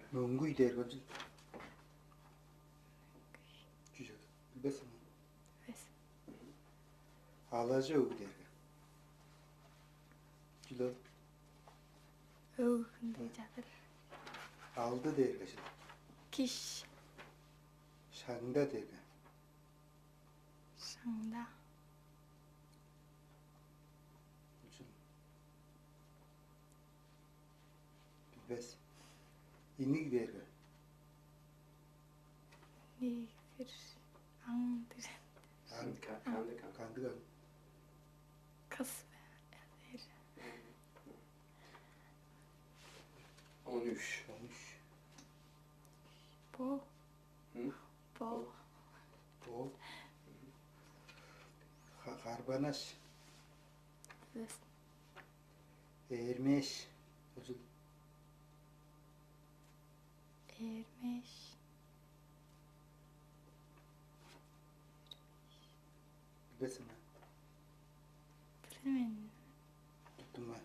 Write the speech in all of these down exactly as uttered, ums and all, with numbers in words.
Мөңгүй дээрге чүл? Чүжек. Билбес сен. Эвес. Алажы өг дээрге. Чүл ол? Өг ындыг чадыр. Алды дээрге чүл? Киш. Шаңда дээрге. Шаңда. Чүл? Билбес. Иник дээрге. Иник дир. Аң дир. Аң. Ка-, кандыг аң? Кандыг аң? Кыс бе? Дир. Он үш. Он үш. Бо. М? Бо. Бо. Ха-, харбанаш. Эвес. Ээрмээш. Ужул. Ээрмээш. Билбес сен. Билир мен. Туттуңма.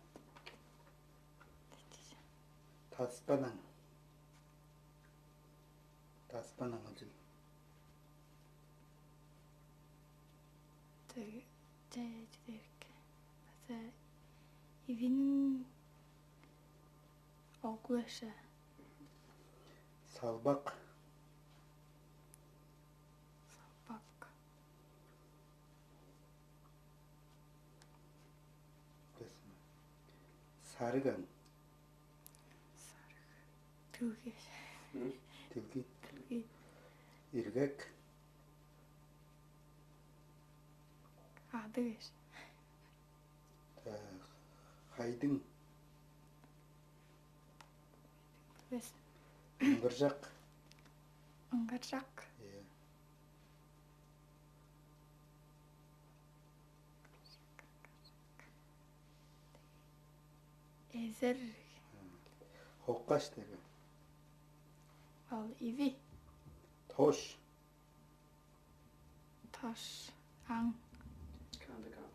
Таспанаң. Таспанаң ужул. Чеже дээрге. База ивиниң огу аша. Салбак. Салбак. Билбес сен. Сарыгаң. Сарыг. Түлги. М? Түлги. Түлги. Иргек. Адыгаш. Так. Хайдың. Эвес. Ыңгыржак. Ыңгыржак. Э. Эзер. Хоккаш дээрге. Ол иви. Тош. Тош. Аң. Кандыг аң?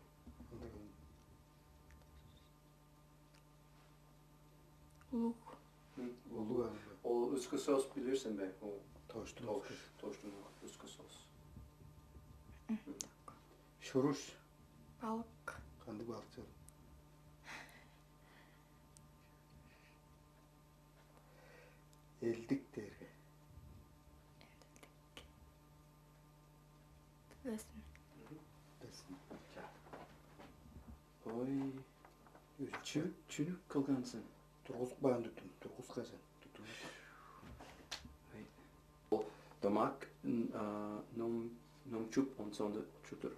Кандыг аң? Улуг. М? Улуг аң. Ол өске соос билир сен бе? Ол тоштуң тош, өскү. Тоштуң өске соос. М. Шуруш. Балык. Кандыг балык чор? Элдик дээрге. Элдик. Билбес сен. Билбес сен. Ча. Ой, чү-, чүнү кылган сен? Тургузуп каан туттум, тургузуп каан сен. Туттум. Ой. Ол домак, н-, а, ном, номчуп, он соонда чудурар.